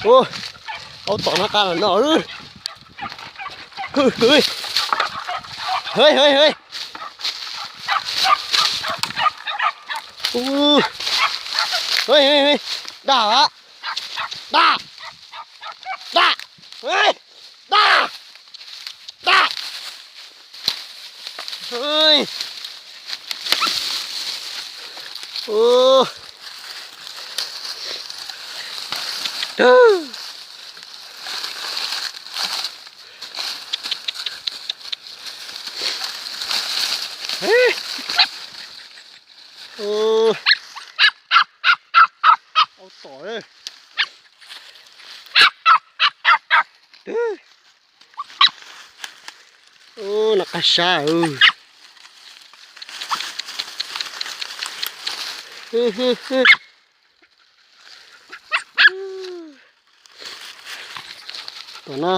Ua, aub tom nab qa los no. Hwj, hwj, hwj. Ua, hwj, hwj, hwj. Daj, daj, daj, daj, daj. Ua. Aub tom. Nab qa sab. Tom no,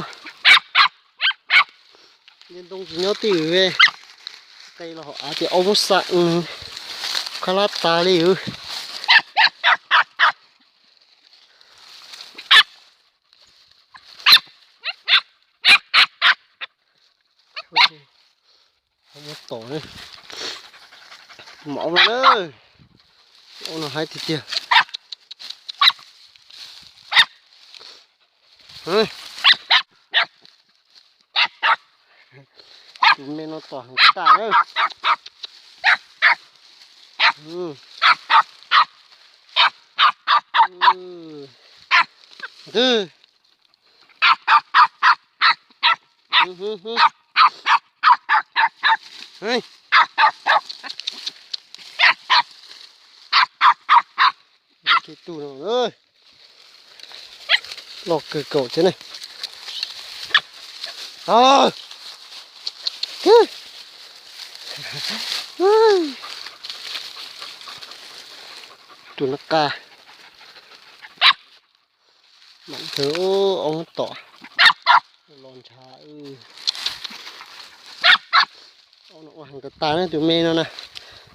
ntoo tsis nyob twj ywm, qe los hauv av ces aub muab xa, qab lab tas li. Tom, tus maum aub no na, aub no haib tiag tiag. Tus me no tom heev tas na. Twg. Tus no loj kawg nkaus thiab ne. Tus nab qa. Mam kawg, aub tom los ntshav. Aub no ua heev tas tas na, tus me no na.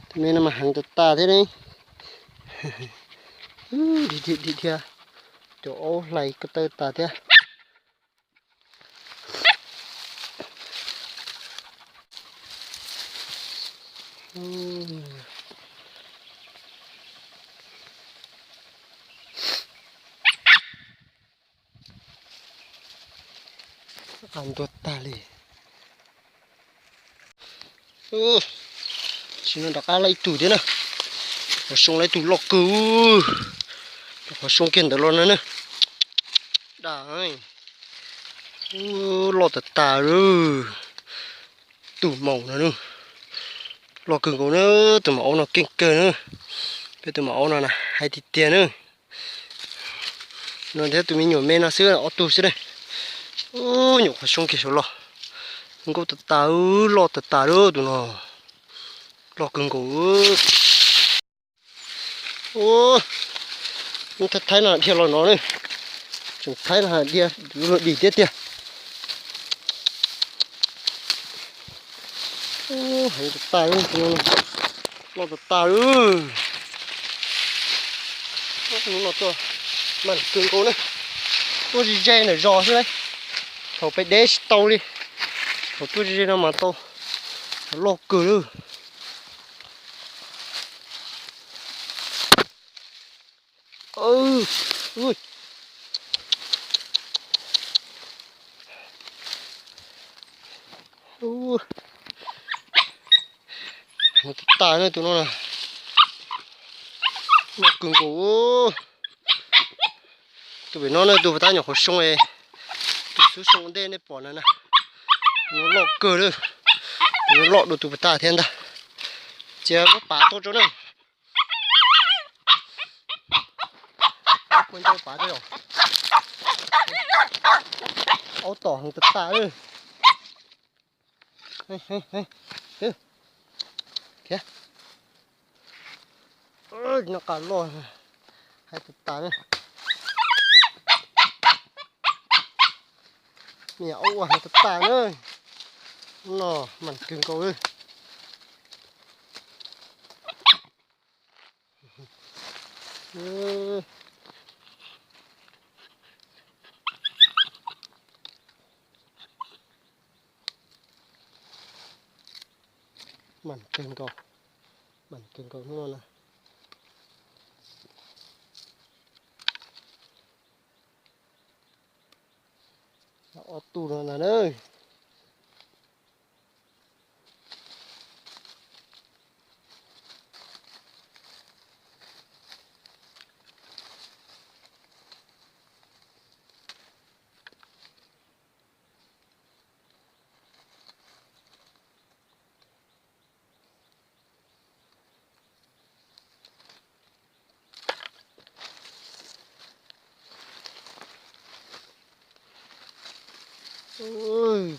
Tus me no mas heev tas tas thiab ne. Dhia dhia, cov aub hlais ko taw tas thiab. Ntuag tag li. Sim no rov qab lawm ib tug thiab na. Qhov xyoo lawm ib tug loj kawg. Qhov xyoo kiag ntawd los na ne. Daj, loj tas tas li. Tus maum no na, loj kawg nkaus na. Tus maum aub no keej kawg na. Peb tus maum aub no na haib tiag tiag na. No thiab tus me nyuam me no xwb, ob tug xwb ne. Nyuam qhuav xyoo kiag saud los. Nkauj tas tas, loj tas tas li tus no. Loj kawg nkaus. Ub, thaib thaib no dhia los no ne. Tseem thaib no dhia luag dim tiag tiag. Heev tas tas, loj tas tas li. Hnub no tuaj mas kawg nkaus na. Tuaj ze ze ntawm zos xwb na. Thaum pem deb tsis tau li. Thaum tuaj ze ze no mas tau. Loj kawg li. Heev tas tas na tus no na. Loj kawg nkaus. Tus pem no na, tus puas tab nyuam qhuav xyoo, tus xub xyoo ua ntej nej pom na na. Tus no loj kawg li. Tus no loj dua tus puas tab thiab ntag. Cia muab pav tuaj tso na. Ua ncauj pav tso. Aub tom heev tas tas li. Khiav. Noj qab loj, heev tas tas na. Me nyuam aub ua heev tas tas na. No mas kawg nkaus li. Mam kawg nkaus, mam kawg nkaus hnub no na. Ob tug no ntag na.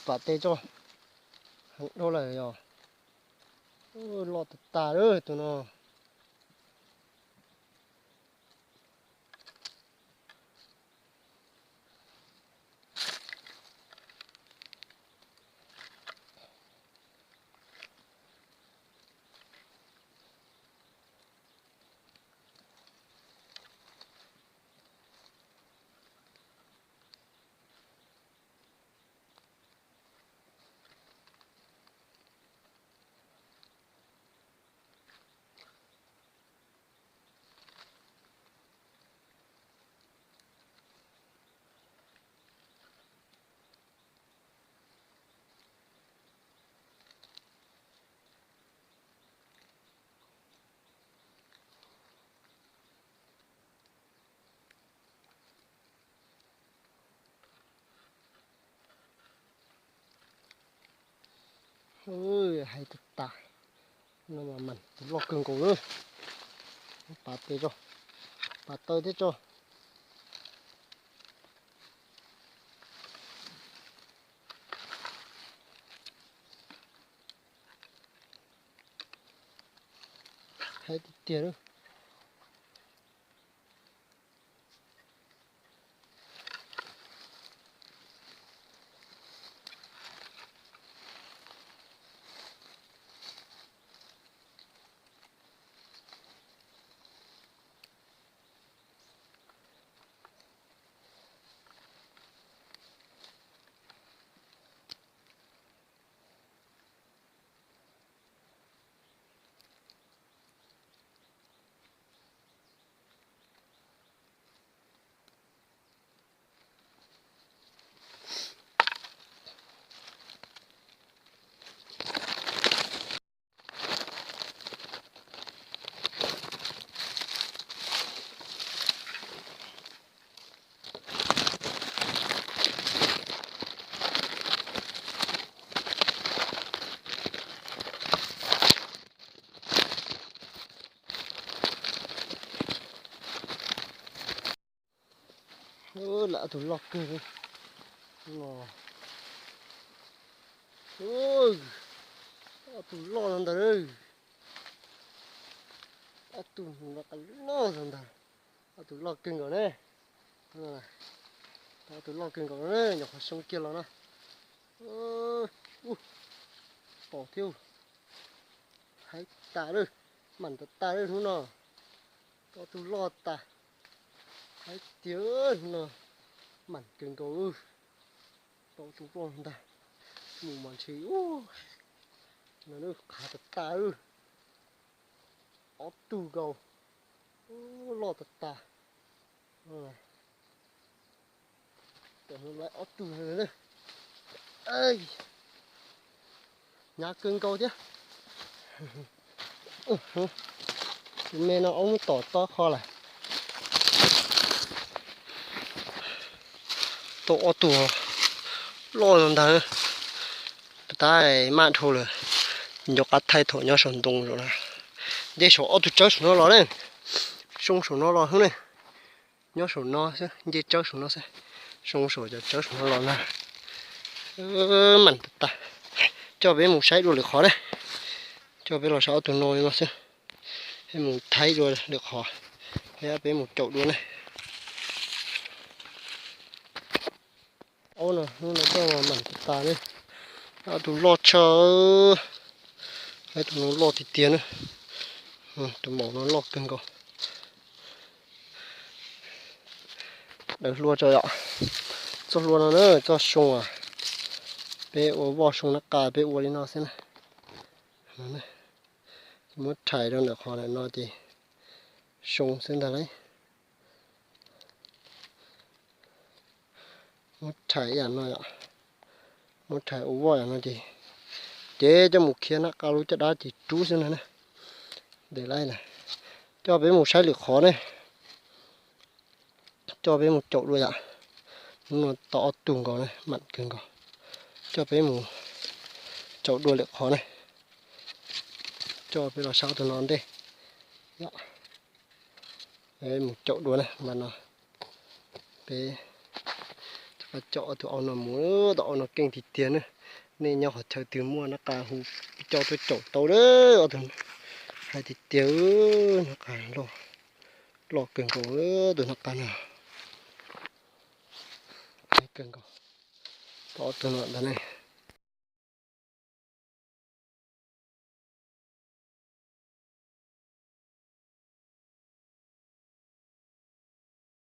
Pam tes tso, heev dhau lawm yog. Loj tas tas lawm tus no. Hais tas tas, no mas mam tus loj kawg nkaus na. Pam tes tso, pam taw thiab tso. Hais tiag tiag lawm. Lam ob tug loj kawg no. Ob tug loj no ntag. Ob tug loj ntag. Ob tug loj kawg nkaus ne. Ob tug loj kawg nkaus ne, nyuam qhuav xyoo kiag los na. Pom thiab. Hais tas lawm, mam tas tas lawm hnub no. Ob tug loj tas. Hais tias hnub no mam kawg nkaus. Ob tug loj ntag. Mus mas ntshe ub, no qhav tas tas. Ob tug nkaus, loj tas tas. Ob tug, hnyav kawg nkaus thiab. Tus me no ob muab tom tob qho lawm. Tau ob tug loj ntag. Tab maj dhau lawm, nco qab thaij thaum nyob saum ntoo zaum na. Nce saum ob tug tsawb saum no los ne, zoo saum no los xwb ne. Nyob saum no xwb, nce tsawb saum no xwb, zoo saum cov tsawb saum no los na. Mam tas tas, coj peb mus saib dua lwm qhov ne, coj peb los saib ob tug no li no xwb, peb mus thaij dua lwm qhov, peb mus caum dua ne. Aub no hnub no coj mam tas tas ne, ob tug loj tshaj, tus no loj tiag tiag na, tus maum no loj kawg nkaus. Daws hlua tso yom, txoj hlua no na txoj xyoo as, peb ua voj xyoo nab qa peb ua li no xwb na. Muab rhais rau ntawm qhov ntawm no ces zoo xwb ntag lauj. Muab rhais ib yam no, muab rhais ua voj yam no ces, ces coj mus khiav nab qa lub caj dab ces rub xwb no na. Ntev lawm, coj peb mus saib lwm qhov ne. Coj peb mus caum dua yom. Hnub no tau ob tug nkaus na, mam kawg nkaus. Coj peb mus caum dua lwm qhov ne. Coj peb los saib ob tug no ntej. Mus caum dua na, mas no peb caum ob tug au no mus, tau au no keej tiag tiag na. Nej nyob qhov chaw twg muaj nab qa hu coj tuaj caum tau lawm ob tug. Hais tiag tiag, nab qa loj kawg nkaus tus nab qa no. Kawg nkaus, tau ob tug no ntag ne.